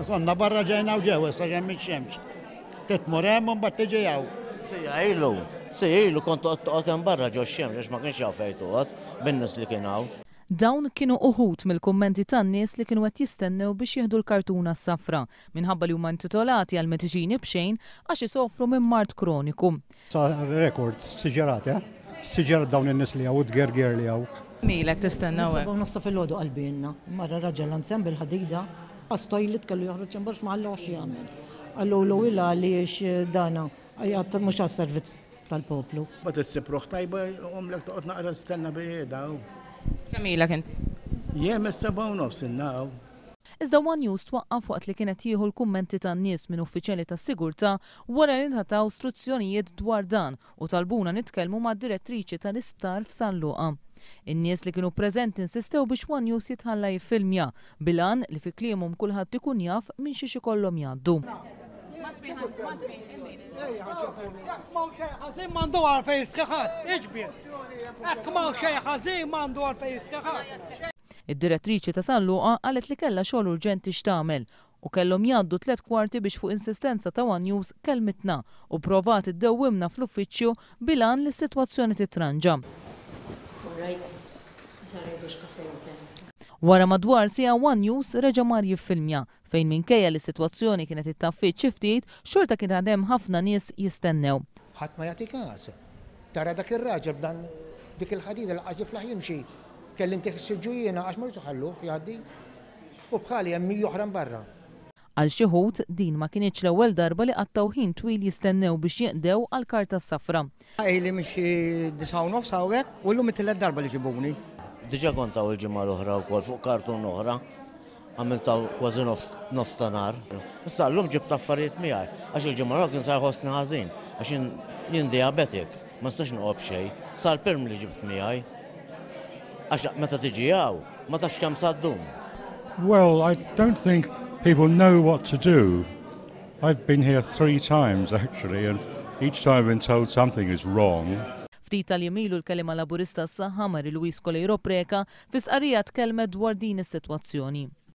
Konna barra ġejna u ġew, issa ġemm ix-xemx. Titmur hemm u mbagħad tiġi hawn. Sija ilu, sija ilu kont toqgħod hemm barra ġo x-xemx għax ma kienx hawn fejn toqgħod bin-nies li kien hawn. Dawn kienu uħud mill-kummenti tan-nies li kienu qed jistennew biex jieħdu l-kartuna s-safra minħabba li huma intitolati għal mediċini b'xejn għax isofru minn mard kroniku. Sar rekord siġerat, eh? Siġerat dawn in-nies li hawn u tgerger li hawn. Milek tistenna hawnhekk? Mis-sebgħa u nofs ta' filgħodu qalbielna. Marra raġel anzjan bil-ħadida għas-toilet kellu joħroġ hemm barra x'ma ħallewhx jagħmel. Qalulu il għaliex dana mhux għas-servizz tal-poplu. Mbagħad issib ruħ tajba jqumlek toqgħod naqra tistenna bil-qiegħda hawn. Kemm ilek inti? Jien mis-7:30 ilna hawn. Iżda one News twaqqaf waqt li kien qed jieħu l-kummenti tan-nies minn uffiċjali tas-sigurtà wara li ngħataw struzzjonijiet dwar dan u talbuna nitkellmu mad-direttriċi tal-isptar f'San Luqa. In-nies li kienu preżenti insistew biex one News jitħalla jiffilmja, bil-għan li fi kliemhom kulħadd ikun jaf minn xiex ikollhom jgħaddu. Jekk m'hawn xejn ħażin m'għandu għalfejn jistħi ħadd, iġbied. Jekk m'hawn xejn ħażin m'għandu għalfejn jistħi ħadd. Id-direttriċi ta' San Luqa qalet li kellha xogħol urġenti x'tagħmel u kellhom jgħaddu tlett kwarti biex fuq insistenza ta' one News kellmitna u pprovat iddewwimna fl-uffiċċju bil-għan li s-sitwazzjoni titranġa. Wara madwar siegħa one News reġa' mar jiffilmja fejn minkejja li s-sitwazzjoni kienet ittaffiet xi ftit, xorta kien għad hemm ħafna nies jistennew. Ħadd ma jagħti każ. Tara dak ir-raġel b'dan dik il-ħadida lanqas jiflaħ jimxi. Kelli ntih is-siġġu jiena għax ma rridx iħalluh jgħaddi. U bħali hemm 100 oħra barra. Għal xi wħud, din ma kinitx l-ewwel darba li qattgħu ħin twil jistennew biex jinqdew għall-karta s-safra. Ili minn xi 9:30 hawnhekk u llum it-tielet darba li ġibuni. Diġà kont hawn il-ġimgħa l-oħra wkoll fuq kartun oħra. Għamiltha kważi nofs nofs ta' nhar. Issa llum ġibt affarijiet miegħi għax il-ġimgħa l-oħra kien sa jħossni ħażin għax jien jien diabetic, ma nistax noqgħod b'xejn. Sar pirm li ġibt miegħi. Għax meta tiġi hawn ma tafx kemm sa ddum. Well, I don't think people know what to do. I've been here three times actually and each time I've been told something is wrong. Ftit tal-jiem ilu l-Kelliema Laburista għas-Saħħa Marie Louise Coleiro Preca fi stqarrija tkellmet dwar din is-sitwazzjoni.